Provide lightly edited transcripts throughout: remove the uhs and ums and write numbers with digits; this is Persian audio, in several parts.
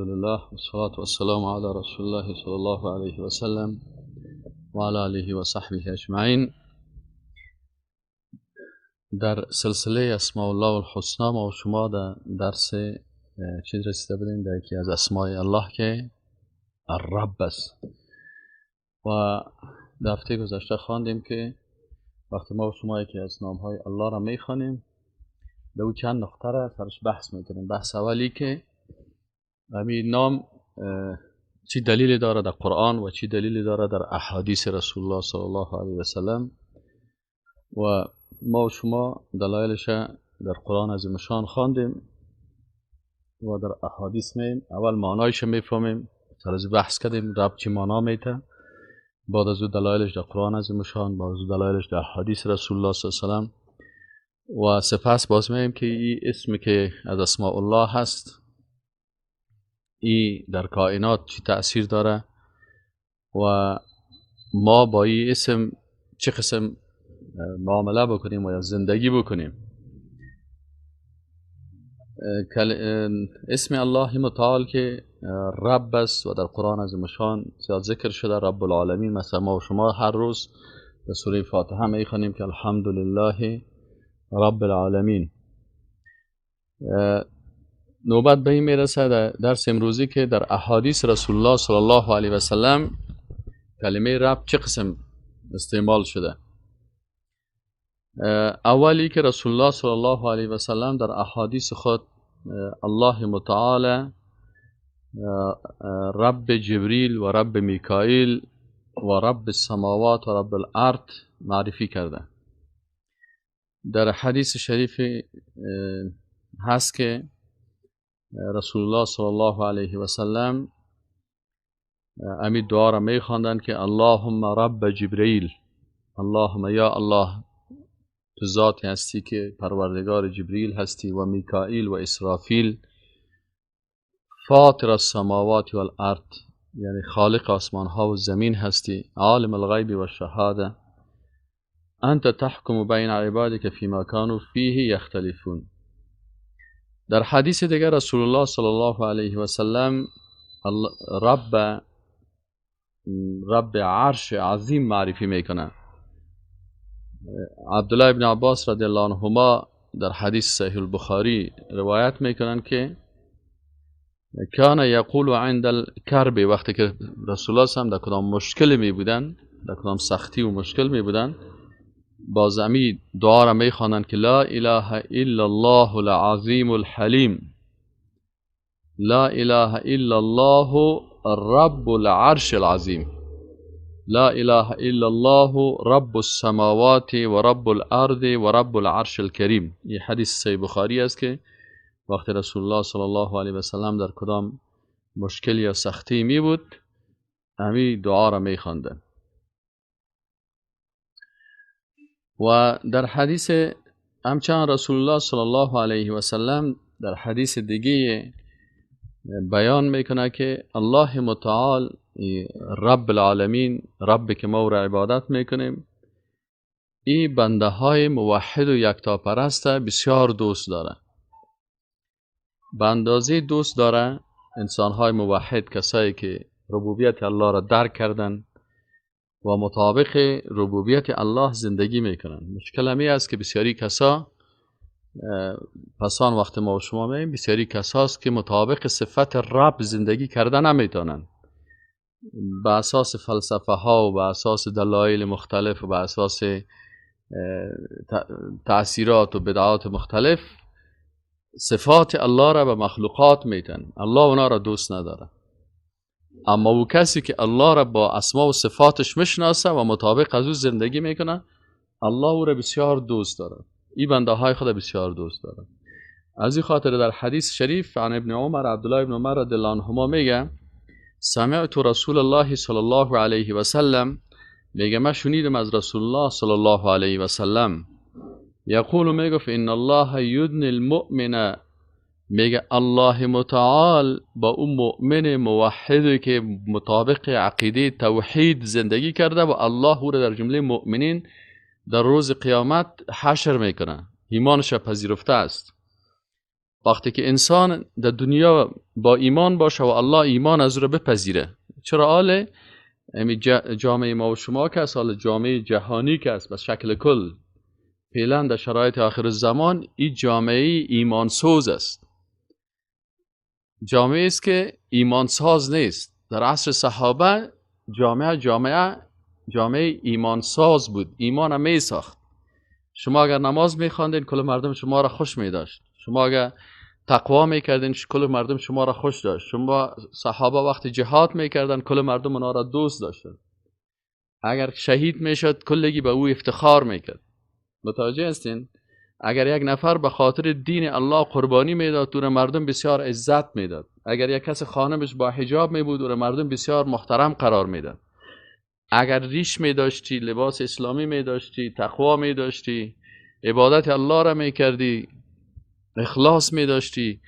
لله والصلاة والسلام على رسول الله صلی الله علیه و سلم و علی آله و صحبه اجمعین. در سلسله اسماء الله الحسنا ما و شما در درس چیز رسیده بودیم در یکی از اسماء الله که الرب است و در هفته گذشته خواندیم که وقتی ما و شما یکی از نامهای الله را میخوانیم در او چند نقطه را سرش بحث میکنیم. بحث اولی که همین نام چی دلیل داره در قرآن و چی دلیل داره در احادیث رسول الله صلی الله علیه و سلم و ما و شما دلایلش در قرآن از مشان خواندیم و در احادیث میم اول معنایش میفهمیم، سر از بحث کردیم رب چی معنا میته، بعد از او دلایلش در قرآن از مشان، بعد از او دلایلش در احادیث رسول الله صلی الله علیه و سلم و سپس باز میم که این اسم که از اسماء الله هست ای در کائنات چی تأثیر داره و ما با این اسم چه قسم معامله بکنیم و یا زندگی بکنیم. اسم الله متعال که رب است و در قرآن از مشان زیاد ذکر شده، رب العالمین. مثلا ما و شما هر روز در سوره فاتحه میخوانیم که الحمدلله رب العالمین. نوبت به این میرسه در درس امروزی که در احادیث رسول الله صلی الله علیه و سلم کلمه رب چه قسم استعمال شده. اولی که رسول الله صلی الله علیه و سلم در احادیث خود الله متعال رب جبریل و رب میکائیل و رب السماوات و رب الارض معرفی کرده. در حدیث شریف هست که رسول الله صلی الله علیه و سلم امی دعا را می خواندند که اللهم رب جبریل، اللهم یا الله تو ذاتی هستی که پروردگار جبریل هستی و میکائیل و اسرافیل، فاطر السماوات والارض یعنی خالق آسمان ها و زمین هستی، عالم الغیب و الشهاده، انت تحکم بین عبادک فیما کانوا فیه یختلفون. در حدیث دیگر رسول الله صلی الله علیه و سلم رب عرش عظیم معرفی میکنه. عبدالله ابن عباس رضی الله عنهما در حدیث صحیح البخاری روایت میکنن که کان یقول عند الکرب، وقتی که رسول الله صلی الله علیه و سلم در کدام مشکل می بودن، در کدام سختی و مشکل می بودن، باز امی دعا را می خوانند که لا اله الا الله العظیم الحلیم، لا اله الا الله رب العرش العظیم، لا اله الا الله رب السماوات و رب الارض و رب العرش الکریم. این حدیث صحیح بخاری است که وقتی رسول الله صلی الله علیه و سلم در کدام مشکل یا سختی می بود امی دعا را می خواندند. و در حدیث همچنان رسول الله صلی الله علیه و سلم در حدیث دیگه بیان میکنه که الله متعال رب العالمین، رب که ما او را عبادت میکنیم، این بنده های موحد و یکتاپرست بسیار دوست داره. به اندازه دوست داره انسان های موحد، کسایی که ربوبیت الله را درک کردن و مطابق ربوبیت الله زندگی میکنن. مشکل همی است که بسیاری کسا پسان وقت ما و شما میگیم بسیاری کساست که مطابق صفت رب زندگی کرده نمیتونن، به اساس فلسفه ها و به اساس دلایل مختلف و به اساس تأثیرات و بدعات مختلف صفات الله را به مخلوقات میتن. الله اونا را دوست نداره. اما او کسی که الله را با اسما و صفاتش میشناسه و مطابق از او زندگی میکنه، الله او را بسیار دوست داره. این بنده های خود بسیار دوست داره. از این خاطر در حدیث شریف عن ابن عمر، عبدالله ابن عمر رضی الله عنهما میگه سمعت رسول الله صلی الله علیه و سلم، میگه من شنیدم از رسول الله صلی الله علیه و سلم یقول، میگفت ان الله یدنی المؤمن، میگه الله متعال با اون مؤمن موحدی که مطابق عقیده توحید زندگی کرده و الله او را در جمله مؤمنین در روز قیامت حشر میکنه، ایمانش پذیرفته است. وقتی که انسان در دنیا با ایمان باشه و الله ایمان از او را بپذیره، چرا آله جامعه ما و شما که است، حال جامعه جهانی که است، بس شکل کل فعلا در شرایط آخر زمان این جامعه ایمان سوز است، جامعه است که ایمان ساز نیست. در عصر صحابه جامعه ایمان ساز بود، ایمان هم می ساخت. شما اگر نماز می خواندین کل مردم شما را خوش می داشت، شما اگر تقوا می کردین کل مردم شما را خوش داشت، شما صحابه وقتی جهاد می کردن کل مردم اونا را دوست داشتن، اگر شهید می شد کلگی به او افتخار می کرد. متوجه هستین؟ اگر یک نفر به خاطر دین الله قربانی میداد او را مردم بسیار عزت میداد، اگر یک کس خانمش با حجاب می بود او را مردم بسیار محترم قرار میداد، اگر ریش می داشتی، لباس اسلامی می داشتی، تقوا می داشتی، عبادت الله را می کردی، اخلاص می داشتی،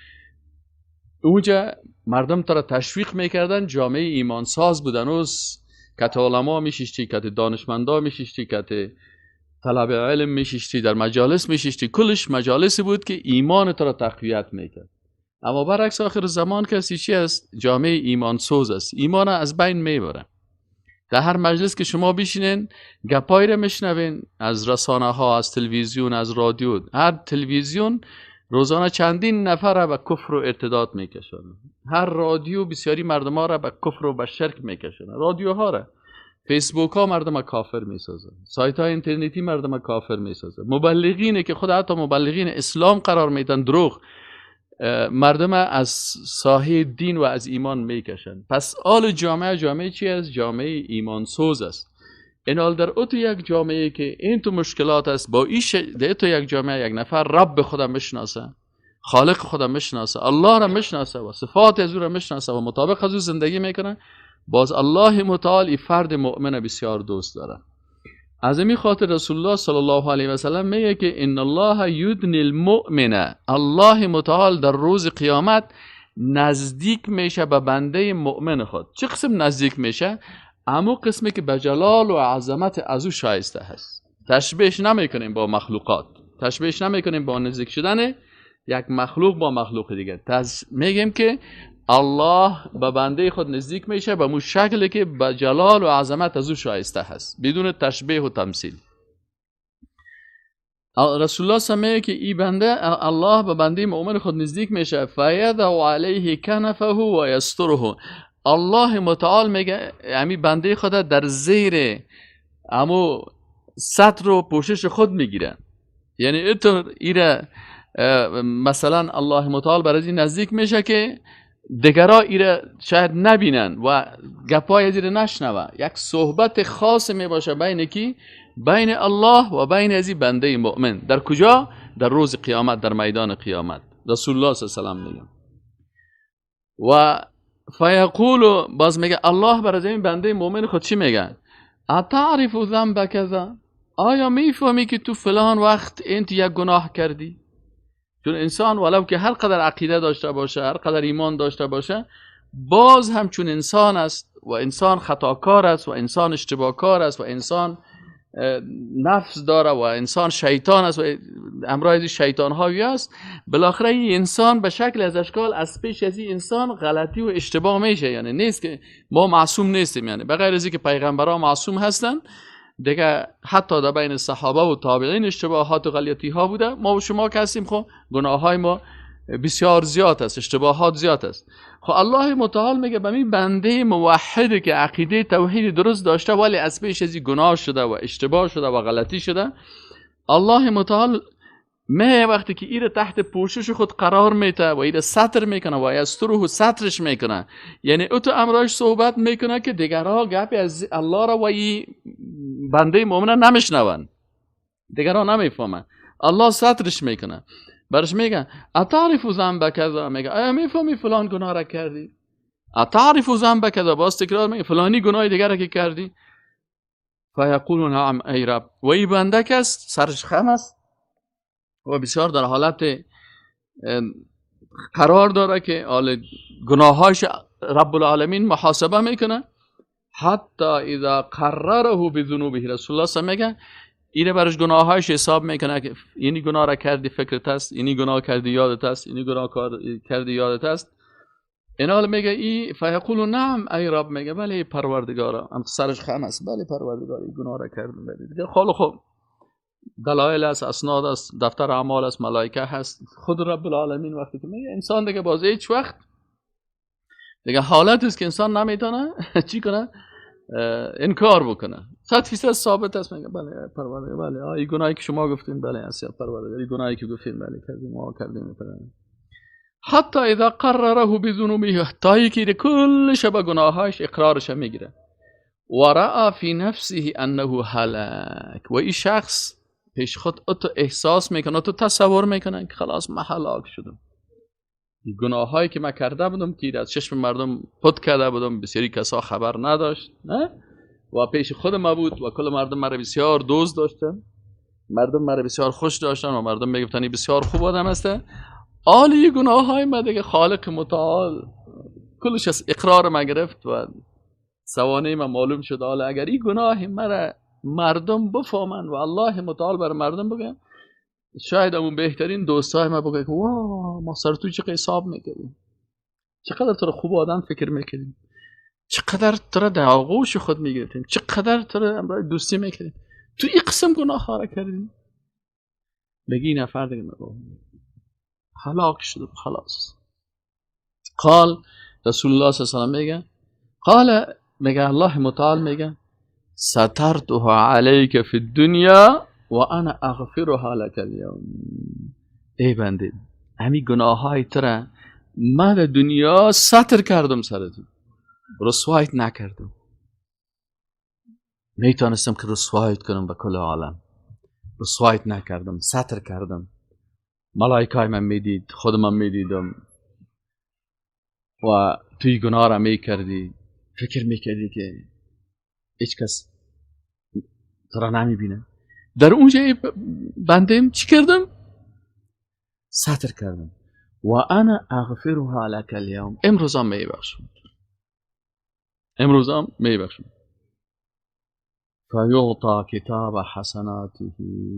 اونجا مردم تو را تشویق میکردن. جامعه ایمان ساز بودن. اوز کت علما میشیشتی، کت دانشمندا میشیشتی، کت طلب علم میشیشتی، در مجالس میشیشتی، کلش مجالسی بود که ایمان تو را تقویت میکرد. اما برعکس آخر زمان کسی چی است؟ جامعه ایمان سوز است، ایمان از بین میبره. در هر مجلس که شما بشینین گپای را میشنوین از رسانه ها، از تلویزیون، از رادیو. هر تلویزیون روزانه چندین نفر را به کفر و ارتداد میکشند. هر رادیو بسیاری مردم ها را به کفر و به شرک میکشند. رادیوها را، فیسبوک ها مردم ها کافر میسازن، سایت های اینترنتی مردم ها کافر میسازن، مبلغین که خود حتی مبلغین اسلام قرار میدن دروغ، مردم از ساحه دین و از ایمان میکشن. پس آل جامعه، جامعه چی است؟ جامعه ایمان سوز است. این حال در اتو یک جامعه که این تو مشکلات است، با ایش در تو یک جامعه یک نفر رب خودم میشناسه، خالق خودم میشناسه، الله را میشناسه و صفات از او را میشناسه و مطابق از او زندگی میکنه، باز الله متعال این فرد مؤمن بسیار دوست داره. از این خاطر رسول الله صلی الله علیه و سلم میگه که ان الله یدنی المؤمن، الله متعال در روز قیامت نزدیک میشه به بنده مؤمن خود. چه قسم نزدیک میشه؟ امو قسمی که به جلال و عظمت از او شایسته هست. تشبیهش نمیکنیم با مخلوقات، تشبیهش نمیکنیم با نزدیک شدن یک مخلوق با مخلوق دیگه. میگیم که الله به بنده خود نزدیک میشه به مو شکلی که به جلال و عظمت از او شایسته هست، بدون تشبیه و تمثیل. رسول الله سمیه که ای بنده، الله به بنده مؤمن خود نزدیک میشه، فیضع علیه کنفه و یستره. الله متعال میگه امی بنده خود در زیر امو ستر و پوشش خود میگیره. یعنی ایره مثلا الله متعال برای این نزدیک میشه که دیگرا ایره شاید نبینن و گپای از ایره نشنوه. یک صحبت خاص میباشه بین کی؟ بین الله و بین از بنده مؤمن. در کجا؟ در روز قیامت، در میدان قیامت. رسول الله صلی الله علیه و سلم میگه و فیقول، باز میگه الله برای این بنده مؤمن خود چی میگه؟ اتعرف ذنب کذا، آیا میفهمی که تو فلان وقت انت یک گناه کردی؟ چون انسان ولو که هر قدر عقیده داشته باشه، هر قدر ایمان داشته باشه، باز هم چون انسان است و انسان خطاکار است و انسان اشتباهکار است و انسان نفس داره و انسان شیطان است و امرای شیطان هایی است، بالاخره این انسان به شکل از اشکال از پیش از این انسان غلطی و اشتباه میشه. یعنی نیست که ما معصوم نیستیم، یعنی به غیر از اینکه پیغمبران معصوم هستن دیگه، حتی در بین صحابه و تابعین اشتباهات و غلطی ها بوده. ما و شما که هستیم خب گناه های ما بسیار زیاد است، اشتباهات زیاد است. خب الله متعال میگه به این بنده موحده که عقیده توحید درست داشته ولی از پیش از گناه شده و اشتباه شده و غلطی شده، الله متعال می وقتی که ایره تحت پوشش خود قرار میده و ایره ستر میکنه و یستره سترش میکنه، یعنی او تو امرایش صحبت میکنه که دیگرها گپی از الله را و ای بنده مؤمن نمیشنون، دیگرها نمیفهمن، الله سترش میکنه. برش میگه اتعرف ذنب کذا، میگه آیا میفهمی فلان گناه را کردی؟ اتعرف ذنب کذا، باز تکرار میگه فلانی گناه دیگر را که کردی. فیقول نعم ای رب. و ای بنده که است سرش خم است و بسیار در حالت قرار داره که حال گناهاش رب العالمین محاسبه میکنه. حتی اذا قرره بذنوبه، رسول الله صلی میگه اینه براش گناهایش حساب میکنه که اینی گناه را کردی فکرت هست، اینی گناه کردی یادت هست، اینی گناه کردی یادت هست. اینا حالا میگه ای فیقول نعم ای رب، میگه بله پروردگارا، هم سرش خم است، بله پروردگار این گناه را کردم. بله دیگه خاله خب دلایل است، اسناد است، دفتر اعمال است، ملائکه هست، خود رب العالمین. وقتی که میگه انسان دیگه باز هیچ وقت دیگه حالت است که انسان نمیتونه چی کنه، انکار بکنه. 100% ثابت است. میگه بله پروردگار، بله این گناهی که شما گفتین بله است پروردگار، این گناهی که گفتین بله کردیم، ما کردیم. حتی اذا قرره بذنوبه، تا که کل شب گناهاش اقرارش میگیره، و رأى فی نفسه انه هلک، و این شخص پیش خود اتو احساس میکنه، اتو تصور میکنه که خلاص من هلاک شدم، این گناهایی که من کرده بودم که از چشم مردم پت کرده بودم، بسیاری کسا خبر نداشت، نه؟ و پیش خود ما بود و کل مردم مرا بسیار دوست داشتن، مردم مرا بسیار خوش داشتن و مردم میگفتن این بسیار خوب آدم است. آلی گناه های ما دیگه خالق متعال کلش از اقرار ما گرفت و سوانه ما معلوم شد. حالا اگر این گناه مرا مردم بفهمن و الله متعال بر مردم بگن، شاید همون بهترین دوستای ما بگه که وا ما سر تو چه حساب میکردیم، چقدر تو رو خوب آدم فکر میکردیم، چقدر تو رو در آغوش خود میگرفتیم، چقدر تو رو همراه دوستی میکردیم، تو این قسم گناه ها را کردیم. بگی نفر دیگه هلاک شده خلاص. قال رسول الله صلی الله علیه و میگه، قال میگه الله متعال میگه سترتها علیک فی الدنیا و انا اغفرها لك اليوم. ای بنده، همین گناه های تو را من در دنیا ستر کردم سرت، رسوایت نکردم. میتونستم که رسوایت کنم به کل عالم، رسوایت نکردم، ستر کردم. ملائکه های من میدید، خود من میدیدم و توی گناه را میکردی، فکر میکردی که هیچ کس تو را نمیبینه. در اونجا بنده چی کردم؟ ستر کردم. و انا اغفرها لك اليوم، امروز هم میبخشم، امروز هم میبخشم. فیعطا کتاب حسناته،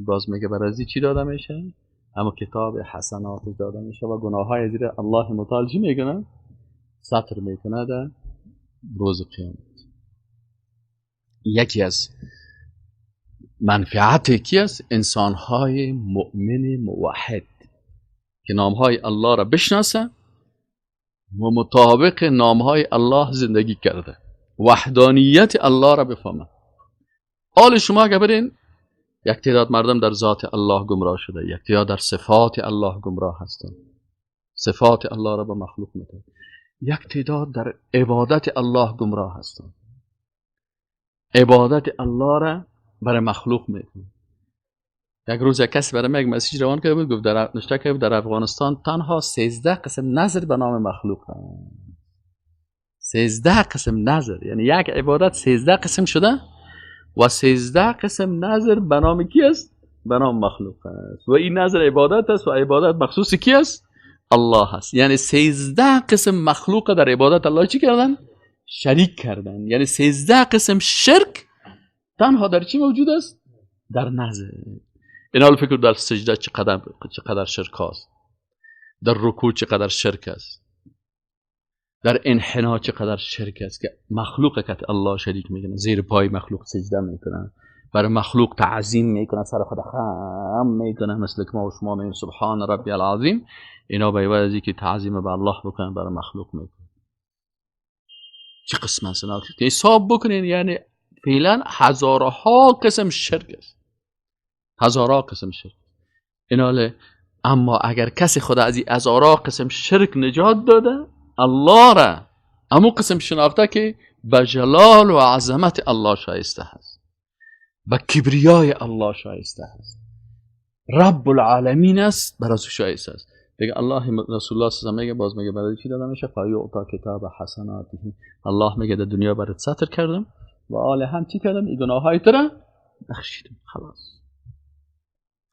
باز میگه برازی چی داده میشه؟ اما کتاب حسنات داده میشه و گناه های زیر الله متعال چی میکنه؟ ستر میکنه در روز قیامت. یکی از منفعت کی است؟ انسانهای مؤمن موحد که نامهای الله را بشناسه و مطابق نامهای الله زندگی کرده، وحدانیت الله را بفهمه. حال شما اگر برین، یک تعداد مردم در ذات الله گمراه شده، یک تعداد در صفات الله گمراه هستند، صفات الله را به مخلوق میدن، یک تعداد در عبادت الله گمراه هستند، عبادت الله را برای مخلوق میکنه. یک روز یک کسی برای من یک مسیج روان کرده بود، گفت در نشته کرده بود در افغانستان تنها 13 قسم نذر به نام مخلوق هست. 13 قسم نذر، یعنی یک عبادت 13 قسم شده و 13 قسم نذر به نام کی است؟ به نام مخلوق است. و این نذر عبادت است و عبادت مخصوص کی است؟ الله است. یعنی 13 قسم مخلوق در عبادت الله چی کردن؟ شریک کردن. یعنی 13 قسم شرک تنها در چی موجود است؟ در نذر. این حال فکر در سجده چقدر شرک است، در رکوع چقدر شرک است، در انحنا چقدر شرک است که مخلوق که الله شریک میکنه، زیر پای مخلوق سجده میکنه، برای مخلوق تعظیم میکنه، سر خود خم میکنه، مثل که ما و شما میگیم سبحان ربی العظیم. اینا به عوض که تعظیم به الله بکنن برای مخلوق میکنه. چه قسم است؟ حساب بکنین، یعنی فعلا هزارها قسم شرک است، هزارها قسم شرک. ایناله اما اگر کسی خدا از این هزارها قسم شرک نجات داده، الله را امو قسم شناخته که به جلال و عظمت الله شایسته هست، به کبریای الله شایسته هست، رب العالمین است، برای شایسته است. دیگه الله رسول الله صلی الله علیه و باز میگه برای چی داده میشه؟ فیعطا کتاب حسناته. الله میگه در دنیا برات ستر کردم و آل هم چی کردم؟ این گناههای تو را بخشیدم. خلاص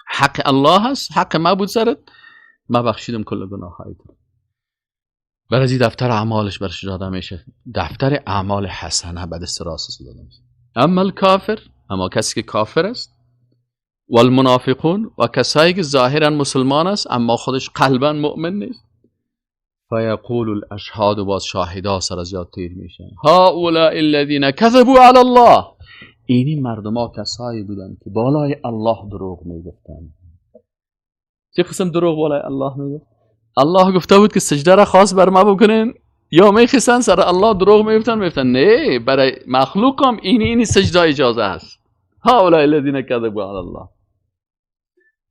حق الله هست، حق ما بود سرت، ما بخشیدم کل گناههای تو. برای دفتر اعمالش برش داده میشه، دفتر اعمال حسنه بعد دست راست داده میشه. اما الکافر، اما کسی که کافر است، والمنافقون، و کسایی که ظاهرا مسلمان است اما خودش قلبا مؤمن نیست. فیقول الاشهاد، باز شاهدا سر از یاد تیر میشن، هؤلاء الذین کذبوا علی الله، اینی مردم ها کسایی بودن که بالای الله دروغ میگفتن. چه قسم دروغ بالای الله میگفت؟ الله گفته بود که سجده را خاص بر ما بکنین، یا میخواستن سر الله دروغ میگفتن، میگفتن نه برای مخلوق هم اینی سجده اجازه هست. هؤلاء الذین کذبوا علی الله،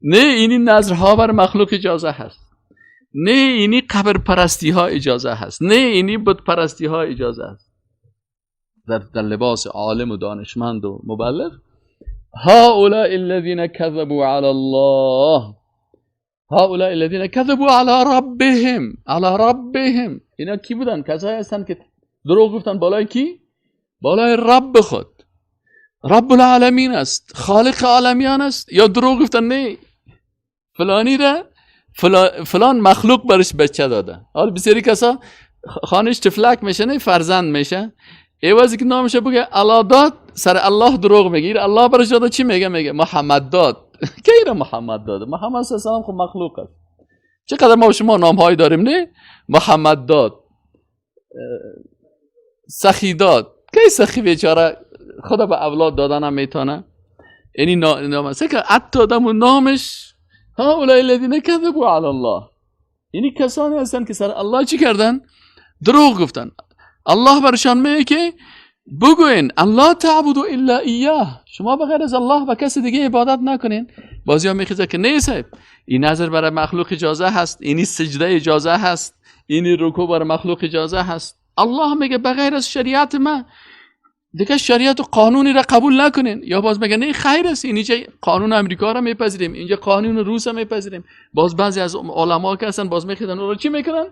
نه اینی نظرها بر مخلوق اجازه هست، نه اینی قبر پرستی ها اجازه هست، نه اینی بت پرستی ها اجازه هست. در لباس عالم و دانشمند و مبلغ، هؤلاء الذین کذبوا علی الله، هؤلاء الذین کذبوا علی ربهم، علی ربهم. اینا کی بودن؟ کسایی هستن که دروغ گفتن بالای کی؟ بالای رب خود. رب العالمین است، خالق عالمیان است، یا دروغ گفتن نه فلانی را فلان مخلوق برش بچه داده. حالا بسیاری کسا خانش تفلک میشه، نه فرزند میشه، ایوازی که نامش بگه الله داد، سر الله دروغ میگه. الله برش داده چی میگه؟ میگه محمد داد. کی را محمد داده؟ محمد صلی الله علیه و سلم خب مخلوق است. چقدر ما شما نامهایی داریم نه؟ محمد داد، سخی داد. کی سخی بیچاره خدا به اولاد دادن هم میتونه. یعنی نام سه که حتی دمو نامش هؤلاء الذین کذبوا علی الله، یعنی کسانی هستند که سر الله چی کردن؟ دروغ گفتن. الله برشان میگه که بگوین الله تعبدوا الا ایاه، شما بغیر از الله به کسی دیگه عبادت نکنین. بازی ها میخیزه که نه صاحب، این نظر برای مخلوق اجازه هست، اینی سجده اجازه هست، اینی رکوع برای مخلوق اجازه هست. الله میگه بغیر از شریعت ما دیگه شریعت و قانونی را قبول نکنین. یا باز میگه نه خیر است، اینجا قانون امریکا را میپذیریم، اینجا قانون روس را میپذیریم. باز بعضی از علما که هستن باز میخیزن اون رو چی میکنن؟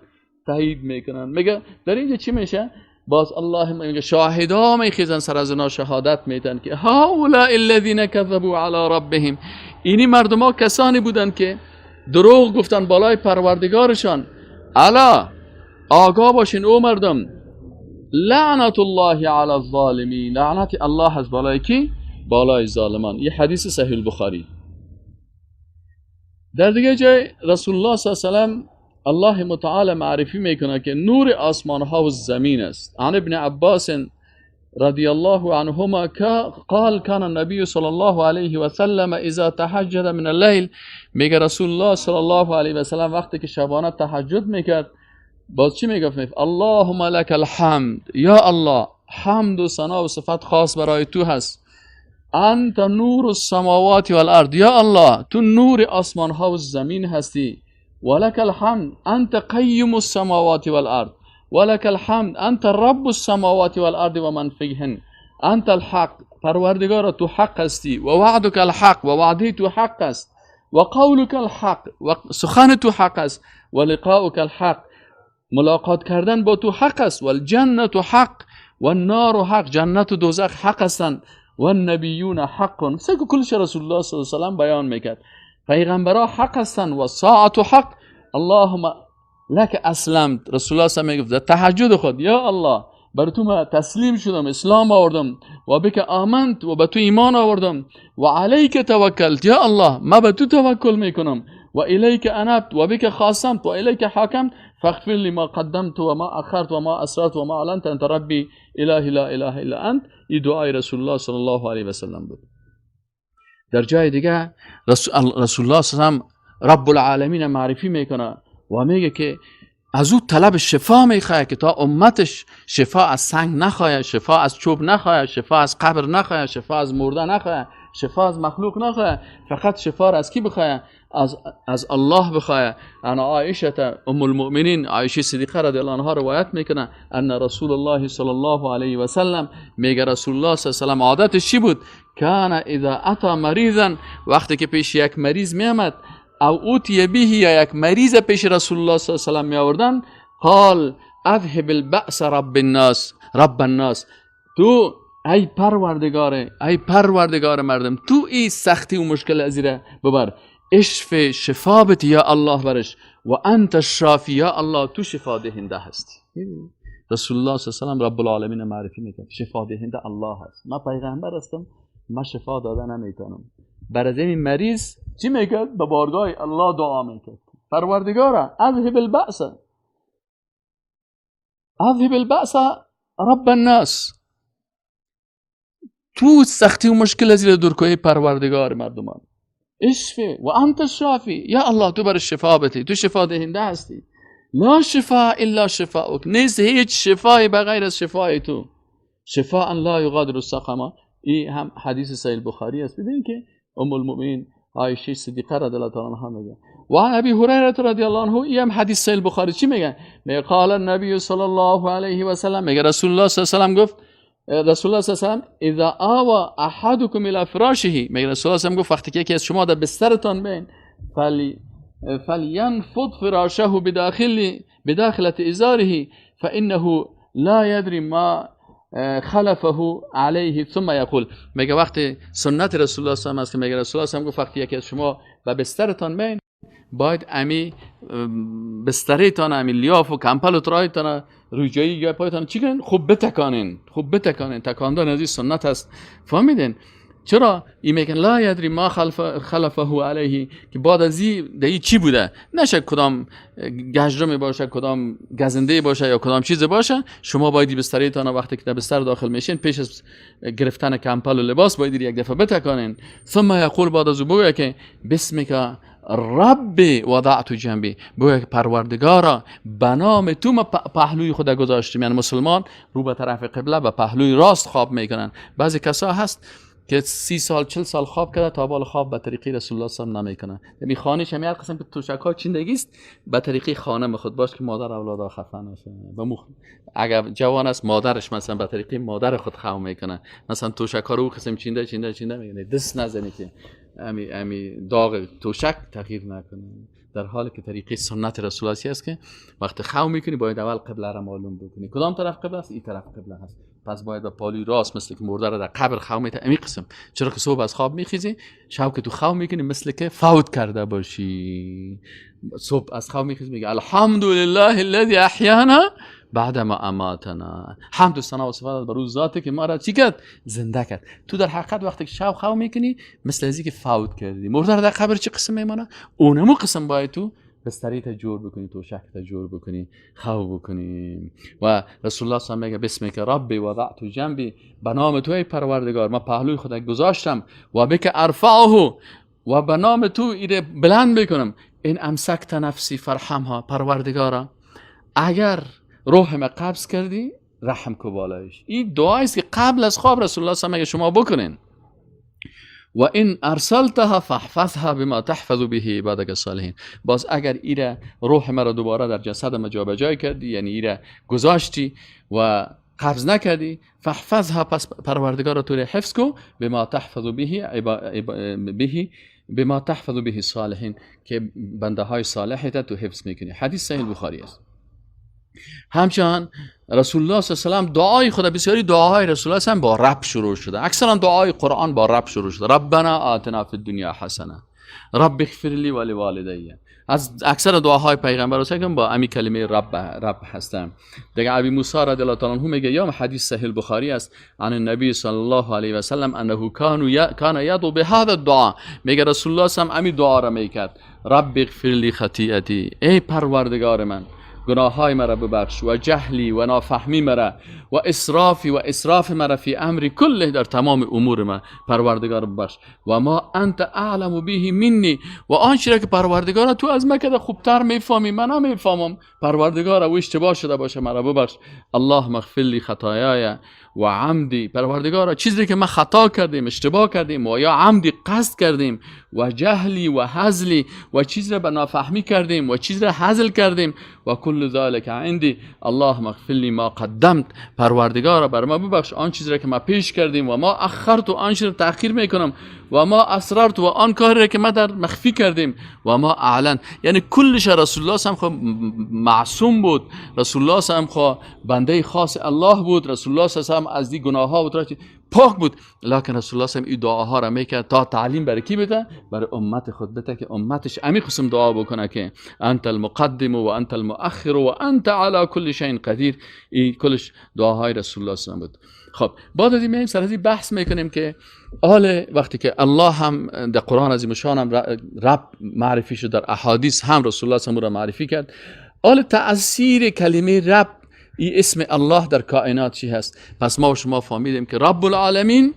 تایید میکنن. میگه در اینجا چی میشه؟ باز الله میگه شاهدا میخیزن سر از اونا شهادت میتن که هؤلاء الذین کذبوا علی ربهم، اینی مردم ها کسانی بودن که دروغ گفتن بالای پروردگارشان. الا آگاه باشین او مردم، لعنت الله علی الظالمین، لعنت الله از بالای کی؟ بالای ظالمان. یه حدیث صحیح البخاری. در دیگه جای رسول الله صلی الله علیه و سلم الله متعال معرفی میکنه که نور آسمان ها و زمین است. عن ابن عباس رضی الله عنهما قال كان النبي صلی الله علیه و سلم اذا تهجد من الليل، میگه رسول الله صلی الله علیه و سلم وقتی که شبانه تهجد میکرد باز چی میگفت؟ اللهم لك الحمد، یا الله حمد و ثنا و صفت خاص برای تو هست. انت نور السماوات والارض، یا الله تو نور آسمان ها و زمین هستی. ولك الحمد انت قیم السماوات والارض، ولك الحمد انت رب السماوات والارض ومن فیهن، انت الحق، پروردگارا تو حق هستی، و وعدك الحق، و وعده تو حق است، و قولك الحق، و سخن تو حق است، و لقاؤك الحق، ملاقات کردن با تو حق است، و الجنت حق و النار حق، جنت و دوزخ حق هستند، و النبیون حق. سه کلش رسول الله صلی الله علیه و سلم بیان میکرد. پیغمبرها حق هستند و ساعت حق. اللهم لک اسلمت، رسول الله صلی الله علیه و سلم میگفت در تهجد خود یا الله بر تو ما تسلیم شدم، اسلام آوردم، و بک آمنت، و به تو ایمان آوردم، و علیک توکلت، یا الله ما به تو توکل میکنم، و الیک انبت، و بک خاصمت، و الیک حاکمت، فاغفر لی ما قدمت و ما اخرت و ما اسررت و ما اعلنت، انت ربی الهی لا اله الا انت. این دعای رسول الله صلی الله علیه و سلم بود. در جای دیگه رسول الله صلی الله علیه و سلم رب العالمین معرفی میکنه و میگه که از او طلب شفا میخواه که تا امتش شفا از سنگ نخواه، شفا از چوب نخواه، شفا از قبر نخواه، شفا از مرده نخواه، شفا از مخلوق نخواه، فقط شفا را از کی بخواه؟ از الله بخواه. انا عایشه ام المؤمنین، عایشه صدیقه رضی الله عنها روایت میکنه ان رسول الله صلی الله علیه و سلم، میگه رسول الله صلی الله علیه و سلم عادتش چی بود؟ کان اذا اتى مریضا، وقتی که پیش یک مریض میامد، او اوتی به، یا یک مریض پیش رسول الله صلی الله علیه و سلم می آوردن، قال اذهب البأس رب الناس، رب الناس، تو ای پروردگار، ای پروردگار مردم، تو ای سختی و مشکل ازیره ببر، اشف شفا بده یا الله برش، و انت الشافی، یا الله تو شفا دهنده هستی. رسول الله صلی الله علیه و سلم رب العالمین معرفی میکرد، شفا دهنده الله هست. من پیغمبر هستم، من شفا داده نمیتونم، بر از این مریض چی میکرد؟ به بارگاه الله دعا میکرد، پروردگارا اذهب البأس، اذهب البأس رب الناس، تو سختی و مشکل از دور کوی پروردگار مردمان، اشفی و انت الشافی، یا الله تو بر شفا بتی، تو شفا دهنده هستی، لا شفا الا شفاؤک، نیست هیچ شفایی بغیر از شفای تو، شفاء لا یغادر سقما. این هم حدیث صحیح بخاری است. ببینید که ام المؤمنین عایشه صدیقه رضی الله تعالی عنها میگه و عن ابی هریره رضی الله عنه، این هم حدیث صحیح بخاری چی میگه؟ میگه قال النبی صلی الله علیه و سلم، میگه رسول الله صلی الله علیه و سلم گفت، رسول الله صلی الله علیه و سلم اذا آوى احدكم الى فراشه، میگه رسول الله صلی الله علیه و سلم گفت وقتی که یکی از شما در بسترتان بین فلینفض فراشه بداخلة ازاره فانه لا يدري ما خلفه علیه ثم یقول. میگه وقتی سنت رسول الله صلی الله علیه و سلم است که میگه رسول الله صلی الله علیه و سلم گفت وقتی یکی از شما به بسترتان بین باید امی بستریتان، امی لیاف و کمپل و ترایتان روی جایی یا پایتان چی کنین؟ خوب بتکانین، خوب بتکانین. تکاندن از این سنت است. فهمیدین؟ چرا؟ این میگن لا یدری ما خلفه علیه، که بعد از این چی بوده؟ نشه کدام گجرمی باشه، کدام گزنده باشه یا کدام چیز باشه. شما باید بستریتان وقتی که در بستر داخل میشین پیش از گرفتن کمپل و لباس باید یک دفعه بتکانین. ثم یقول، بعد از او بگه که بسمک رب وضعت جنبی، بگه که پروردگارا به نام تو ما پهلوی خود گذاشتیم. یعنی مسلمان رو به طرف قبله به پهلوی راست خواب میکنن. بعضی کسا هست که 30 سال 40 سال خواب کرده تا بال خواب به طریقی رسول الله صلی الله علیه و آله نمیکنه. یعنی خانه‌ش هم هر قسم که توشک‌ها چیندگی است به طریقی خانم خود باش که مادر اولادا خفه نشه. اگر جوان است مادرش مثلا به طریقی مادر خود خواب میکنه، مثلا توشک‌ها رو قسم چینده چینده چینده میگه دست نزنی که امی داغ توشک تغییر نکنه. در حالی که طریقه سنت رسول الله است که وقتی خواب میکنی باید اول قبله را معلوم بکنی، کدام طرف قبله است؟ این طرف قبله هست. پس باید با پالوی راست مثل که مرده را در قبر خواب میته امی قسم. چرا که صبح از خواب میخیزی، شب که تو خواب میکنی مثل که فوت کرده باشی، صبح از خواب میخیزی میگه الحمدلله الذی احیانا بعد ما اماتنا، حمد و ثنا و صفات بر روز ذاتی که ما را چی کرد؟ زنده کرد. تو در حقیقت وقتی که شب خواب میکنی مثل از که فوت کردی، مرده را در قبر چه قسم میمانه؟ اونمو قسم باید تو بستری تا جور بکنی، تو شک تا جور بکنی، خواب بکنی. و رسول الله صلی الله علیه و آله میگه بسمک ربی وضعت جنبی، به نام تو ای پروردگار ما پهلوی خود گذاشتم، و بک ارفعه، و به نام تو ایره بلند میکنم. این امسکت نفسی فرحمها، پروردگارا اگر روح ما قبض کردی رحم کو بالایش. این دعایی است که قبل از خواب رسول الله صلی الله علیه و شما بکنین. و این ارسلتها فاحفظها بما تحفظ به عبادك الصالحین. باز اگر ایره روح مرا دوباره در جسد ما جابجا کردی، یعنی ایره گذاشتی و قبض نکردی، فاحفظها، پس پروردگار تو حفظ کو، بما تحفظ به بما تحفظ به الصالحین، که بنده های صالح تو حفظ میکنی. حدیث صحیح بخاری است. همچنان رسول الله صلی الله علیه و سلم دعای خدا، بسیاری دعاهای رسول الله صلی با رب شروع شده. اکثرا دعای قرآن با رب شروع شده. ربنا آتنا فی الدنیا حسنه، رب اغفر لی و لوالدی. از اکثر دعاهای پیغمبر صلی با امی کلمه رب رب هستن. دیگه ابی موسی رضی الله تعالی عنه میگه، یا حدیث صحیح بخاری است، عن النبی صلی الله علیه و سلم انه کان یدعو بهذا الدعاء. میگه رسول الله صلی امی دعا را میکرد، رب اغفر لی خطیئتی، ای پروردگار من گناههای مرا ببخش، و جهلی و نافهمی مرا، و اسرافی و اسراف مرا فی امری کله، در تمام امور من پروردگار ببخش، و ما انت اعلم به منی، و آنچه را که پروردگار تو از من که خوبتر میفهمی من نمیفهمم، پروردگار او اشتباه شده باشه مرا ببخش. اللهم اغفر لی خطایای و عمدی، پروردگار چیزی که من خطا کردیم، اشتباه کردیم و یا عمدی قصد کردیم، و جهلی و هزلی، و چیز را به نافهمی کردیم و چیز را هزل کردیم، و کل ذلک عندی، اللهم اغفر لی ما قدمت، پروردگارا بر ما ببخش آن چیز را که ما پیش کردیم، و ما اخرت و آن چیز را تأخیر میکنم، و ما اسررت و آن کاری را که ما در مخفی کردیم، و ما اعلن. یعنی کلش رسول الله صلی خب معصوم بود، رسول الله صلی خب بنده خاص الله بود، رسول الله صلی از دی گناه ها و پاک بود، لکن رسول الله صلی این دعاها را میکرد تا تعلیم برای کی بده؟ برای امت خود بده که امتش امی قسم دعا بکنه که انت المقدم و انت المؤخر و انت علی کل شیء قدیر. این کلش دعاهای رسول الله صلی بود. خب بعد از این میایم سر از این بحث میکنیم که آل وقتی که الله هم در قرآن عظیم شان هم رب معرفی شد، در احادیث هم رسول الله صلی را معرفی کرد. حال تأثیر کلمه رب، این اسم الله در کائنات چی هست؟ پس ما و شما فهمیدیم که رب العالمین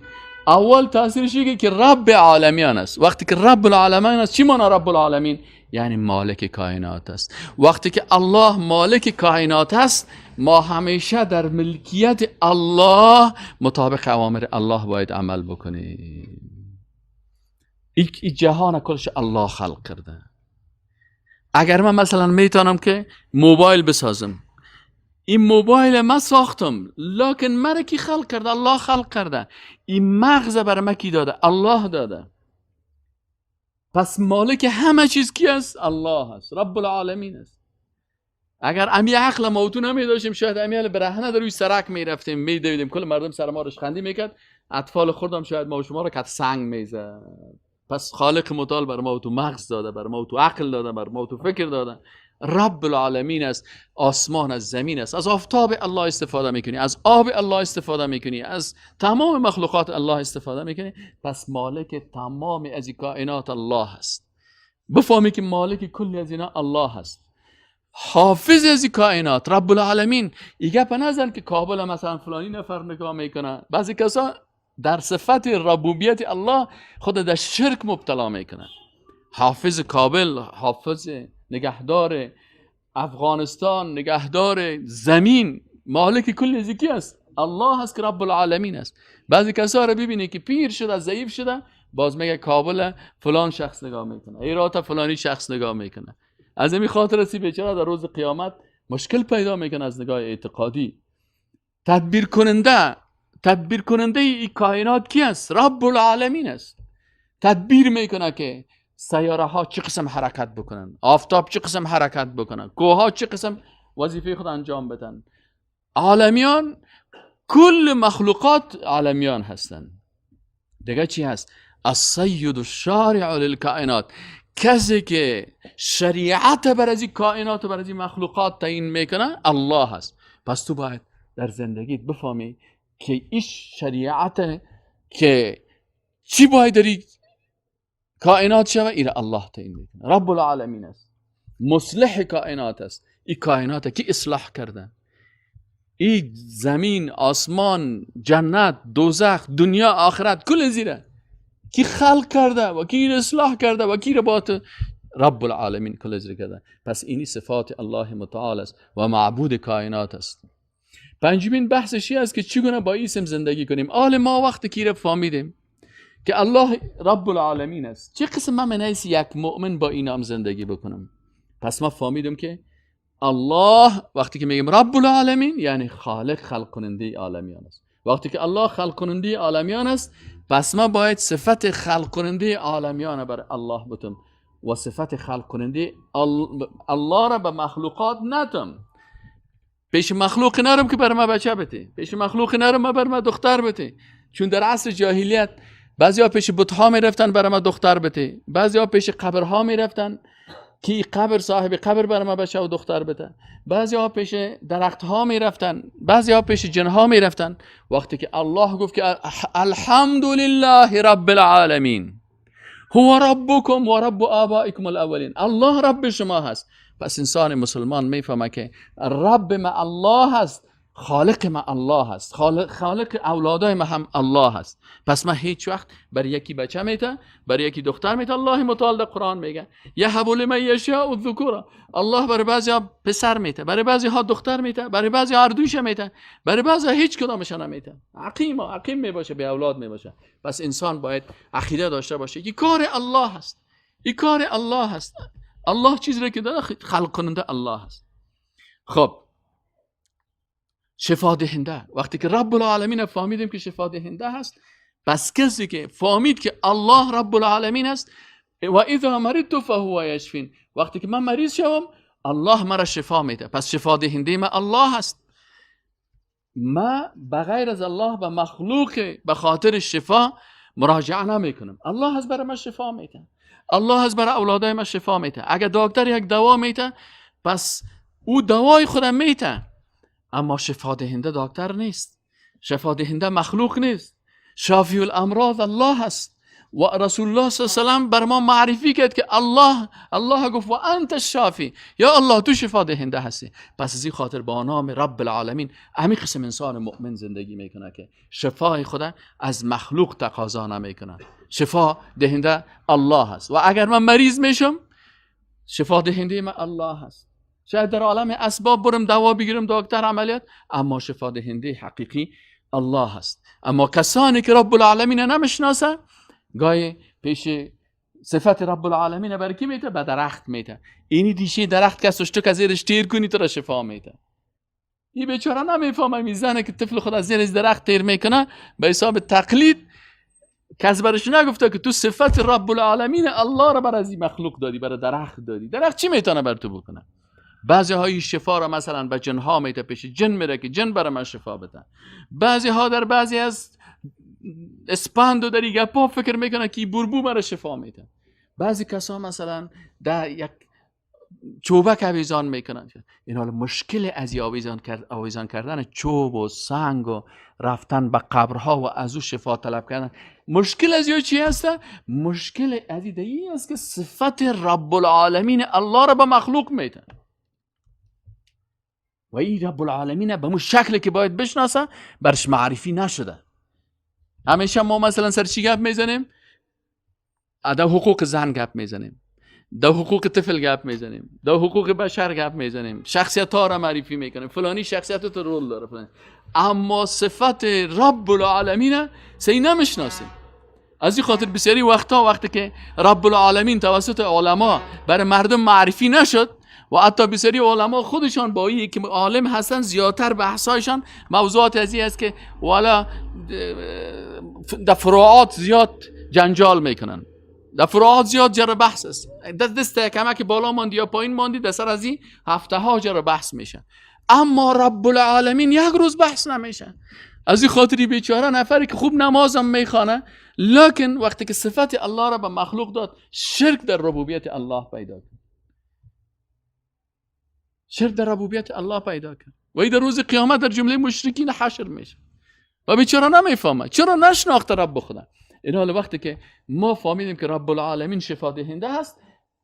اول تأثیرش اینه که رب عالمیان است. وقتی که رب العالمین است، چی معنی رب العالمین؟ یعنی مالک کائنات است. وقتی که الله مالک کائنات است، ما همیشه در ملکیت الله مطابق اوامر الله باید عمل بکنیم. این جهان کلش الله خلق کرده. اگر من مثلا میتونم که موبایل بسازم، این موبایل من ساختم، لکن مرا کی خلق کرده؟ الله خلق کرده. این مغز برای من کی داده؟ الله داده. پس مالک همه چیز کی است؟ الله است، رب العالمین است. اگر امی عقل ما تو نمی داشتیم، شاید امی برهنه در روی سرک می رفتیم، می دویدیم، کل مردم سر ما رشخندی میکرد، اطفال خوردم شاید ما و شما را کت سنگ میزد. پس خالق متعال بر ما و تو مغز داده، بر ما و تو عقل داده، بر ما و تو فکر داده. رب العالمین است، آسمان از زمین است، از آفتاب الله استفاده میکنی، از آب الله استفاده میکنی، از تمام مخلوقات الله استفاده میکنی. پس مالک تمام از این کائنات الله است. بفهمی که مالک کلی از اینا الله است، حافظ از این کائنات رب العالمین. این گپ نزن که کابل مثلا فلانی نفر نگاه میکنه. بعضی کسا در صفت ربوبیت الله خود در شرک مبتلا میکنه. حافظ کابل، حافظ نگهدار افغانستان، نگهدار زمین، مالک کل زیکی است، الله است که رب العالمین است. بعضی کسا رو ببینی که پیر شده، ضعیف شده، باز میگه کابل فلان شخص نگاه میکنه، ایرات فلانی شخص نگاه میکنه. از این خاطر سی بیچاره در روز قیامت مشکل پیدا میکنه از نگاه اعتقادی. تدبیر کننده این کائنات کی است؟ رب العالمین است. تدبیر میکنه که سیاره ها چه قسم حرکت بکنن، آفتاب چه قسم حرکت بکنن، کوه ها چه قسم وظیفه خود انجام بدن. عالمیان، کل مخلوقات عالمیان هستند. دیگه چی هست؟ السید الشارع للکائنات، کسی که شریعت بر از این کائنات و بر از این مخلوقات تعیین میکنه الله هست. پس تو باید در زندگیت بفهمی که این شریعت که چی باید داری کائنات شوه، ایره الله تعیین میکنه. رب العالمین است، مصلح کائنات است. این کائنات کی اصلاح کرده؟ این زمین، آسمان، جنت، دوزخ، دنیا، آخرت، کل زیره کی خلق کرده و کی اصلاح کرده و کی رباط؟ رب العالمین کل زیره کرده. پس اینی صفات الله متعال است و معبود کائنات است. پنجمین بحثش است که چگونه با اسم زندگی کنیم. آل ما وقتی کی را فهمیدیم که الله رب العالمین است، چه قسم من منحیث یک مؤمن با این نام زندگی بکنم؟ پس ما فهمیدم که الله وقتی که میگیم رب العالمین یعنی خالق، خلق کننده عالمیان است. وقتی که الله خلق کننده عالمیان است، پس ما باید صفت خلق کننده عالمیان بر الله بتم و صفت خلق کننده الله را به مخلوقات نتم. پیش مخلوق نرم که بر ما بچه بته، پیش مخلوق نرم ما بر ما دختر بته. چون در عصر جاهلیت بعضی ها پیش بت‌ها می رفتن برای ما دختر بته، بعضی ها پیش قبرها می رفتن که قبر صاحب قبر برای ما بچه و دختر بته، بعضی ها پیش درخت ها می رفتن، بعضی ها پیش جن ها می رفتن. وقتی که الله گفت که الحمدلله رب العالمین هو ربکم و رب آبائکم الاولین، الله رب شما هست. پس انسان مسلمان میفهمه که رب ما الله هست، خالق ما الله هست، خالق اولادای ما هم الله هست. پس ما هیچ وقت بر یکی بچه میته، بر یکی دختر میته. الله متعال در قرآن میگه یهب لمن یشاء الذکور، الله برای بعضی ها پسر میته، برای بعضی ها دختر میته، برای بعضی ها هر دویش میته، برای بعضی ها هیچ کدامش نمیته، عقیم میباشه، بی اولاد میباشه. پس انسان باید عقیده داشته باشه که کار الله هست، این کار الله هست. الله چیزی را که داره خلق کننده الله هست. خب شفا دهنده، وقتی که رب العالمین فهمیدیم که شفا دهنده هست، پس کسی که فهمید که الله رب العالمین است و اذا مرضت فهو یشفین، وقتی که من مریض شوم الله مرا شفا میده، پس شفا دهنده ما الله هست. ما بغیر از الله به مخلوق به خاطر شفا مراجعه نمیکنم. الله از برای ما شفا میده، الله از برای اولادای ما شفا میده. اگر دکتر یک دوا میده، پس او دوای خودم میده، اما شفا دهنده دکتر نیست، شفا دهنده مخلوق نیست. شافی الامراض الله است و رسول الله صلی الله علیه و سلم بر ما معرفی کرد که الله گفت و انت الشافی، یا الله تو شفا دهنده هستی. پس از این خاطر با نام رب العالمین همین قسم انسان مؤمن زندگی میکنه که شفای خدا از مخلوق تقاضا نمیکنه. شفا دهنده الله هست و اگر من مریض میشم شفا دهنده من الله هست. شاید در عالم اسباب برم دوا بگیرم، دکتر، عملیات، اما شفا دهنده حقیقی الله هست. اما کسانی که رب العالمین نمیشناسه گاهی پیش صفت رب العالمین بر کی میته؟ به درخت میته. اینی دیشه درخت که سشتو که زیرش تیر کنی تو را شفا میته. این بیچاره نمیفهمه، میزنه که طفل خود از زیر درخت تیر میکنه به حساب تقلید. کس برش نگفته که تو صفت رب العالمین الله را بر از این مخلوق دادی، بر درخت دادی. درخت چی میتونه بر تو بکنه؟ بعضی های شفا را مثلا به جن ها میته، پیش جن میره که جن برای من شفا بده. بعضی ها در بعضی از اسپند و در گپا فکر میکنه که بربو مرا شفا میده. بعضی کسا مثلا در یک چوبک آویزان میکنن. این حال مشکل از آویزان کردن چوب و سنگ و رفتن به قبرها و از او شفا طلب کردن، مشکل از چی هست؟ مشکل از این است که صفت رب العالمین الله را به مخلوق میدن و این رب العالمین به مو شکلی که باید بشناسه برش معرفی نشده. همیشه ما مثلا سر چی گپ میزنیم؟ در حقوق زن گپ میزنیم، در حقوق طفل گپ میزنیم، در حقوق بشر گپ میزنیم، شخصیت ها را معرفی میکنیم، فلانی شخصیت تو رول داره فلانی، اما صفت رب العالمین سی نمیشناسیم. از این خاطر بسیاری وقتا وقتی که رب العالمین توسط علما برای مردم معرفی نشد و حتی بسیاری علما خودشان با این که عالم هستن زیادتر بحثایشان موضوعات از این است که والا در فروعات زیاد جنجال میکنن، در فروعات زیاد جر بحث است، دست کمک بالا ماندی یا پایین ماندی در سر از این هفته ها جر بحث میشن، اما رب العالمین یک روز بحث نمیشه. از این خاطری بیچاره نفری که خوب نمازم میخوانه، لکن وقتی که صفت الله را به مخلوق داد شرک در ربوبیت الله پیدا کرد، شرک در ربوبیت الله پیدا کرد و ای در روز قیامت در جمله مشرکین حشر میشه و بیچاره نمیفهمه چرا نشناخته رب خدا. این حال وقتی که ما فهمیدیم که رب العالمین شفا دهنده هست،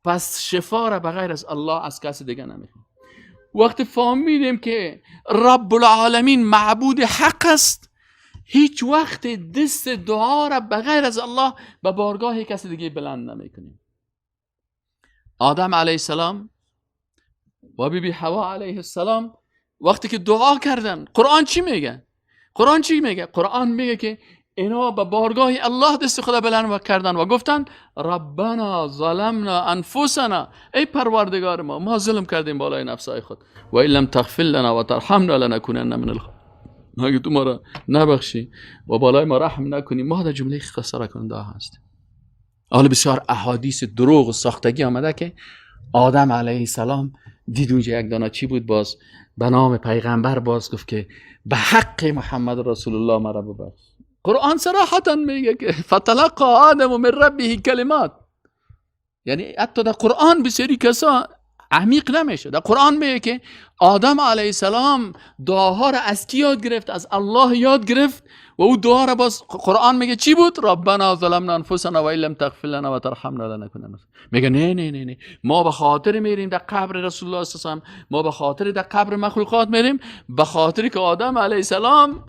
پس شفا را بغیر از الله از کس دیگه نمیخوام. وقتی فهمیدیم که رب العالمین معبود حق است، هیچ وقت دست دعا را بغیر از الله به بارگاه کس دیگه بلند نمیکنیم. آدم علیه السلام و بی بی حوا علیه السلام وقتی که دعا کردن، قرآن چی میگه؟ قرآن چی میگه؟ قرآن میگه که اینا به بارگاه الله دست خدا بلند کردن و گفتن ربنا ظلمنا انفسنا، ای پروردگار ما، ما ظلم کردیم بالای نفسای خود، و ان لم تغفر لنا و ترحمنا لنکونن من الخاسرین. اگه تو ما را نبخشی و بالای ما رحم نکنی، ما در جمله خساره کننده هستیم. حالا بسیار احادیث دروغ و ساختگی آمده که آدم علیه السلام دید اونجا یک دانه چی بود، باز به نام پیغمبر باز گفت که به حق محمد رسول الله مرا ببخش. قرآن صراحتا میگه که فتلقى آدم من ربه کلمات، یعنی حتی در قرآن بسیاری کسا عمیق نمیشه. در قرآن میگه که آدم علیه السلام دعاها را از کی یاد گرفت؟ از الله یاد گرفت و او دعا را باز قرآن میگه چی بود؟ ربنا ظلمنا انفسنا و ان لم تغفر لنا و ترحمنا لنکونن. میگه نه نه نه نه، ما به خاطر میریم در قبر رسول الله صلی الله علیه و سلم، ما به خاطر در قبر مخلوقات میریم، به خاطر که آدم علیه السلام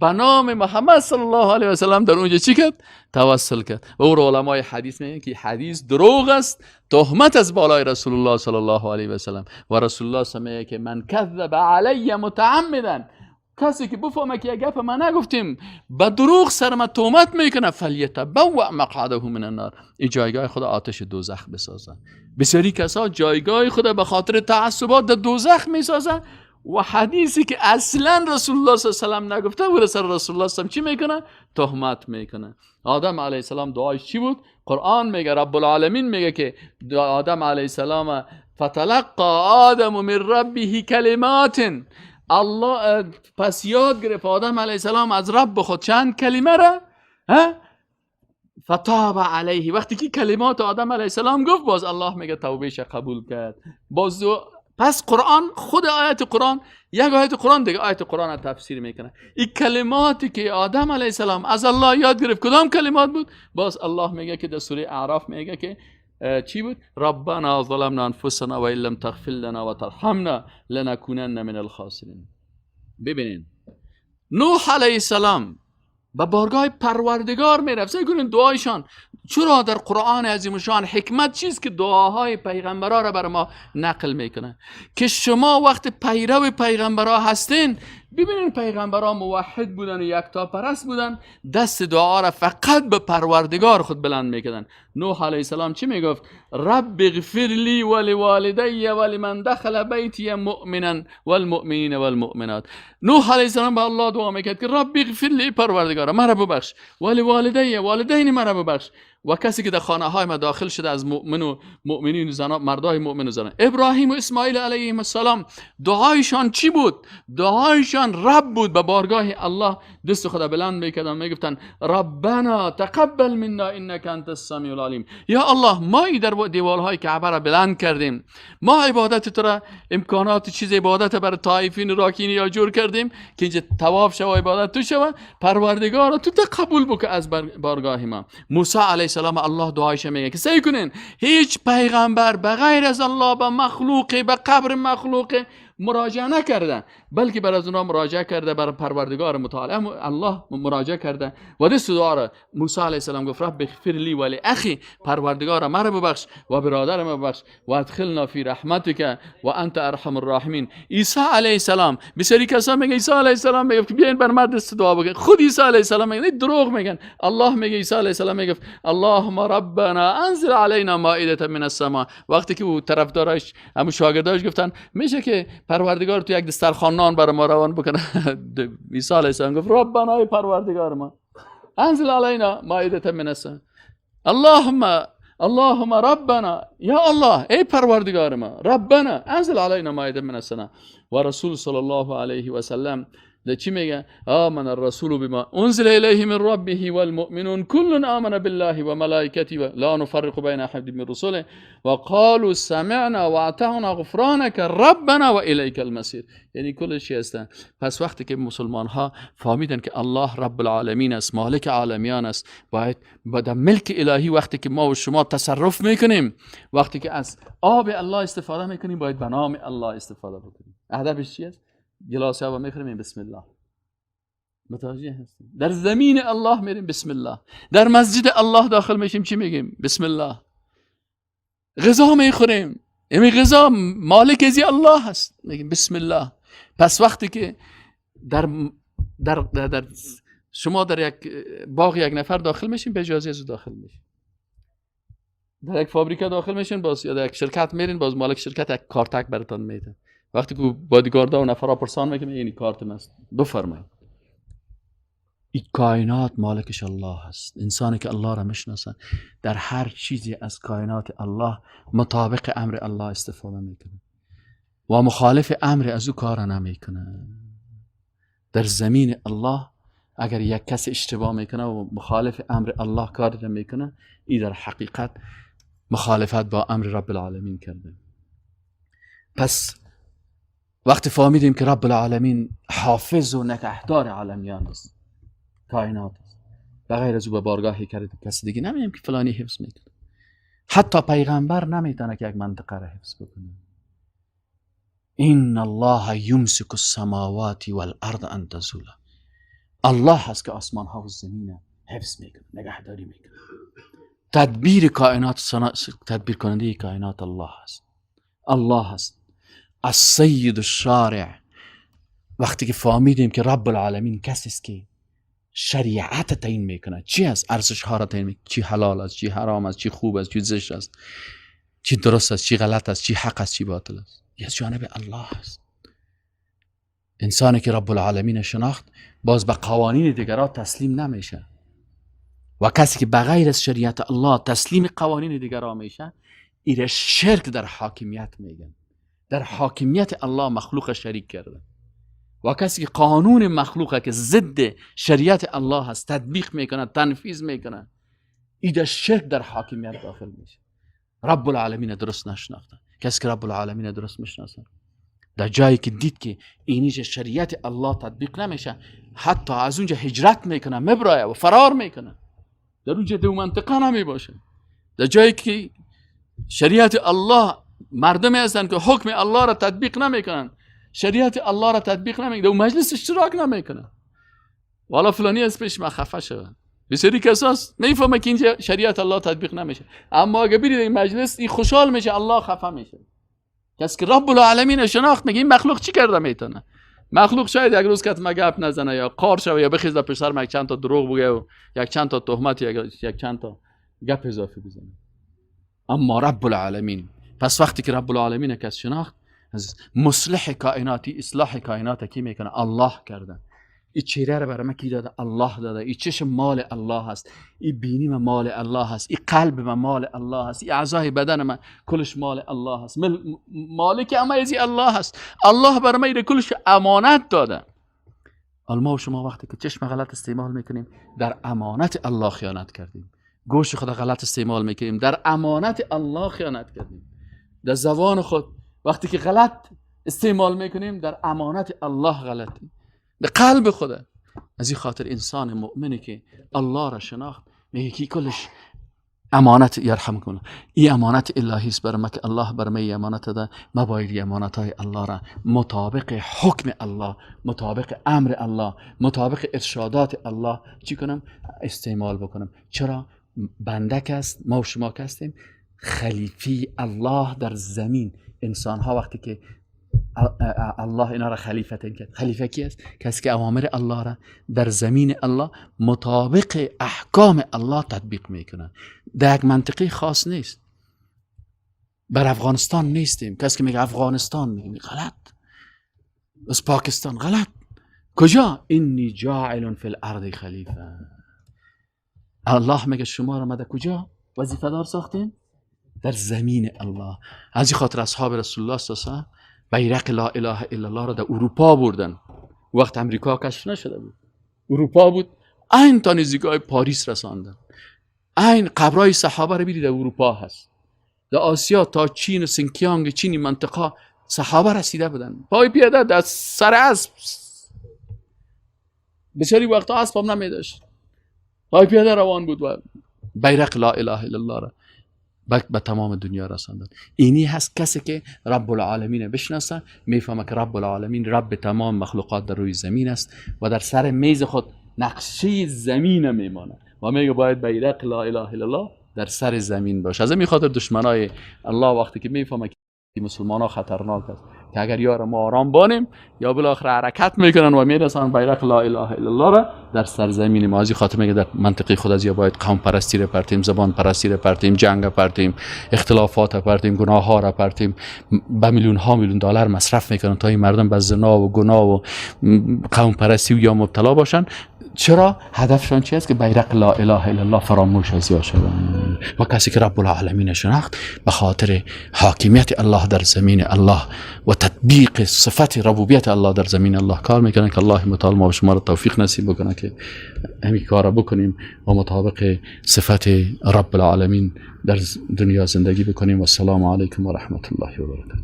به نام محمد صلی الله علیه و سلم در اونجا چی کرد؟ توسل کرد. و او علمای حدیث میگن که حدیث دروغ است، تهمت از بالای رسول الله صلی الله علیه و سلم. و رسول الله صلی الله علیه و سلم که من کذب علی متعمدا، کسی که بفهمه که یک گپ ما نگفتیم به دروغ سر ما تهمت میکنه، فلیتبوأ مقعده من النار، این جایگاه خدا آتش دوزخ بسازه. بسیاری کسا جایگاه خدا به خاطر تعصبات در دوزخ میسازن و حدیثی که اصلا رسول الله صلی الله علیه و سلم نگفته و رسول الله صلی الله علیه و سلم چی میکنه؟ تهمت میکنه. آدم علیه السلام دعایش چی بود؟ قرآن میگه، رب العالمین میگه که آدم علیه السلام فتلقى آدم من ربه کلمات، الله پس یاد گرفت آدم علیه السلام از رب خود چند کلمه را، فتاب علیه. وقتی که کلمات آدم علیه السلام گفت، باز الله میگه توبهش قبول کرد. باز پس قرآن، خود آیت قرآن، یک آیت قرآن دیگه آیت قرآن تفسیر میکنه. این کلماتی که آدم علیه السلام از الله یاد گرفت کدام کلمات بود؟ باز الله میگه که در سوره اعراف میگه که چی بود؟ ربنا ظلمنا انفسنا و ان لم تغفر لنا و ترحمنا لنکونن من الخاسرین. ببینین نوح علیه السلام به بارگاه پروردگار میرفت. سعی کنین دعایشان چرا در قرآن عظیم شان حکمت چیست که دعاهای پیغمبرا را بر ما نقل میکنه که شما وقت پیرو پیغمبرا هستین، ببینین پیغمبرا موحد بودن و یکتاپرست بودن، دست دعا را فقط به پروردگار خود بلند میکردن. نوح علیه السلام چی میگفت؟ رب اغفر لی ولوالدی ولمن دخل بیتی مؤمنا والمؤمنین والمؤمنات. نوح علیه السلام به الله دعا میکرد که رب اغفر لی، پروردگارا مرا ببخش، ولوالدی، والدین مرا ببخش، و کسی که در خانه های ما داخل شده از مؤمن و مؤمنین و زنان، مردای مؤمن و زنان. ابراهیم و اسماعیل علیهم السلام دعایشان چی بود؟ دعایشان رب بود. به بارگاه الله دست خدا بلند میکردن، میگفتن ربنا تقبل منا انک انت السمیع العلیم. یا الله ما در دیوالهای کعبه را بلند کردیم، ما عبادت تو را، امکانات چیز عبادت بر طائفین راکین یا جور کردیم که اینجا طواف شو و عبادت تو شو، پروردگارا تو تقبل بکن از بارگاه ما. موسی علیه السلام الله دعایش میگه که سعی کنین هیچ پیغمبر بغیر از الله به مخلوق، به قبر مخلوق مراجعه نکرده، بلکه بر از اونا مراجعه کرده، بر پروردگار متعال الله مراجعه کرده. و دست دعا را موسی علیه السلام گفت رب اغفر لی ولی اخی، پروردگار مرا ببخش و برادرم ببخش و ادخلنا فی رحمتک و انت ارحم الراحمین. عیسی علیه السلام، بسیاری کسا میگه عیسی علیه السلام میگه بیاین بر من دست دعا بکن، خود عیسی علیه السلام میگه دروغ میگن. الله میگه عیسی علیه السلام میگه اللهم ربنا انزل علینا مائده من السماء. وقتی که او طرفدارش همون شاگرداش گفتن میشه که پروردگار تو یک دسترخوان نان برای ما روان بکنه، عیسی علیه السلام گفت ربنا ای پروردگار ما انزل علینا مائده من السماء، اللهم ربنا، یا الله ای پروردگار ما، ربنا انزل علینا مائده من السماء. و رسول صلی الله علیه و سلم ده چی میگه؟ آمن الرسول بما انزل الیه من ربه والمؤمنون كل آمن بالله وملائکته لا نفرق بین احد من رسله وقالوا سمعنا واطعنا غفرانك ربنا والیک المصیر. یعنی کل چی هستن. پس وقتی که مسلمان ها فهمیدن که الله رب العالمین است، مالک عالمیان است، باید با ملک الهی وقتی که ما و شما تصرف میکنیم، وقتی که از آب الله استفاده میکنیم، باید به نام الله استفاده بکنیم. هدفش چی است؟ گلاس آب میخوریم بسم الله، متوجه هستیم؟ در زمین الله میریم بسم الله، در مسجد الله داخل میشیم چی میگیم؟ بسم الله. غذا میخوریم، یعنی غذا مالک ازی الله هست، میگیم بسم الله. پس وقتی که در در در شما در یک باغ یک نفر داخل میشین، به اجازه از داخل میشین. در یک فابریکه داخل میشین باز، یا در یک شرکت میرین باز، مالک شرکت یک کارتک براتون میده. وقتی که بادیگاردا و نفرا پرسان میکنه این کارت است، بفرمایید. این کائنات مالکش الله است. انسانی که الله را میشناسه در هر چیزی از کائنات الله مطابق امر الله استفاده میکنه و مخالف امر از او کار نمیکنه. در زمین الله اگر یک کس اشتباه میکنه و مخالف امر الله کار میکنه، این در حقیقت مخالفت با امر رب العالمین کرده. پس وقتی فهمیدیم که رب العالمین حافظ و نگهدار عالمیان است، کائنات است، بغیر از او به بارگاهی کرده کسی دیگه نمیگیم که فلانی حفظ میکنه. حتی پیغمبر نمیتونه که یک منطقه را حفظ بکنه. ان الله یمسک السماوات والارض ان تزولا. الله هست که آسمان ها و زمین حفظ میکنه، نگهداری میکنه. تدبیر کائنات، تدبیر کننده کائنات الله هست. الله هست السید الشارع. وقتی که فهمیدیم که رب العالمین کسی است که شریعت تعیین میکنه، چی است؟ ارزش ها را تعیین میکنه، چی حلال است، چی حرام است، چی خوب است، چی زشت است، چی درست است، چی غلط است، چی حق است، چی باطل است، از جانب الله است. انسانی که رب العالمین شناخت باز به قوانین دیگران تسلیم نمیشه و کسی که بغیر از شریعت الله تسلیم قوانین دیگران میشه، ایره شرک در حاکمیت میگن. در حاکمیت الله مخلوق شریک کرده و کسی که قانون مخلوقه که ضد شریعت الله هست تطبیق میکنه، تنفیذ میکنه، ایده شرک در حاکمیت داخل میشه. رب العالمین درست نشناخته. کسی که رب العالمین درست میشناسه، در جایی که دید که اینیج شریعت الله تطبیق نمیشه، حتی از اونجا هجرت میکنه، مبرایه و فرار میکنه، در اونجا دو منطقه نمی باشه. در جایی که شریعت الله، مردمی هستن که حکم الله را تطبیق نمیکنن، شریعت الله را تطبیق نمیکنن، در مجلس اشتراک نمیکنن. والا فلانی از پیش ما خفه شد. بسیاری کساس میفهمه که اینجا شریعت الله تطبیق نمیشه، اما اگه برید این مجلس این خوشحال میشه، الله خفه میشه. کسی که رب العالمین شناخت میگه این مخلوق چی کرده میتونه؟ مخلوق شاید یک روز کت ما گپ نزنه یا قار شوه یا بخیزه پشت سر ما یک چند تا دروغ بگه و یک چند تا تهمت، یک چند تا گپ اضافی بزنه، اما رب العالمین. پس وقتی که رب العالمین کس شناخت، از مصلح کائناتی، اصلاح کائنات کی میکنه؟ الله کرده. این چهره رو برای من کی داده؟ الله داده. این چشم مال الله هست، این بینی من مال الله هست، این قلب من مال الله هست، این اعضای بدن من کلش مال الله هست، مالک اما ازی الله هست. الله برای من کلش امانت داده. ما و شما وقتی که چشم غلط استعمال میکنیم، در امانت الله خیانت کردیم. گوش خود غلط استعمال میکنیم، در امانت الله خیانت کردیم. در زبان خود وقتی که غلط استعمال میکنیم، در امانت الله غلطی، به قلب خدا. از این خاطر انسان مؤمنی که الله را شناخت میگه که کلش امانت، یرحمکم، این امانت الهی است برای ما که الله بر ما امانت داده. ما باید امانت های الله را مطابق حکم الله، مطابق امر الله، مطابق ارشادات الله چی کنم؟ استعمال بکنم. چرا؟ بنده است، ما و شما هستیم خلیفی الله در زمین. انسان ها وقتی که الله اینا را خلیفه تعیین کرد، خلیفه کی است؟ کسی که اوامر الله را در زمین الله مطابق احکام الله تطبیق میکنه. در یک منطقه خاص نیست، بر افغانستان نیستیم. کسی که میگه افغانستان، میگه غلط، از پاکستان غلط، کجا؟ انی جاعل فی الارض خلیفه. الله میگه شما را ما در کجا وظیفه دار ساختیم؟ در زمین الله. از این خاطر اصحاب رسول الله صلی الله علیه و بیرق لا اله الا الله را در اروپا بردن. وقت امریکا کشف نشده بود، اروپا بود. این تا نزدیکای پاریس رساندن. این قبرای صحابه را ببینید در اروپا هست، در آسیا تا چین و سنکیانگ چینی منطقه صحابه رسیده بودن، پای پیاده در سر اسب. بسیاری وقتا اسب هم نمی داشت، پای پیاده روان بود و بیرق لا اله الا الله را به تمام دنیا رساندن. اینی هست کسی که رب العالمین بشناسه، میفهمه که رب العالمین رب تمام مخلوقات در روی زمین است و در سر میز خود نقشه زمین میمانه و میگه باید بیرق لا اله الا الله در سر زمین باشه. از این خاطر دشمنای الله وقتی که میفهمه که مسلمان ها خطرناک است، که اگر یار ما آرام بانیم یا بالاخره حرکت میکنن و میرسن بیرق لا اله الا الله را در سرزمین ما. از این خاطر میگه در منطقه خود از یا باید قوم پرستی را پرتیم، زبان پرستی را پرتیم، جنگ را پرتیم، اختلافات را پرتیم، گناه ها را پرتیم. به میلیون ها میلیون دلار مصرف میکنن تا این مردم به زنا و گناه و قوم پرستی یا مبتلا باشن. چرا؟ هدفشان چی است؟ که بیرق لا اله الا الله فراموش از یا شود. و کسی که رب العالمین شناخت، به خاطر حاکمیت الله در زمین الله و تطبیق صفت ربوبیت الله در زمین الله کار میکنه که الله متعال ما و شما را توفیق نصیب بکنه که همین کار را بکنیم و مطابق صفت رب العالمین در دنیا زندگی بکنیم. و السلام علیکم و رحمت الله و برکاته.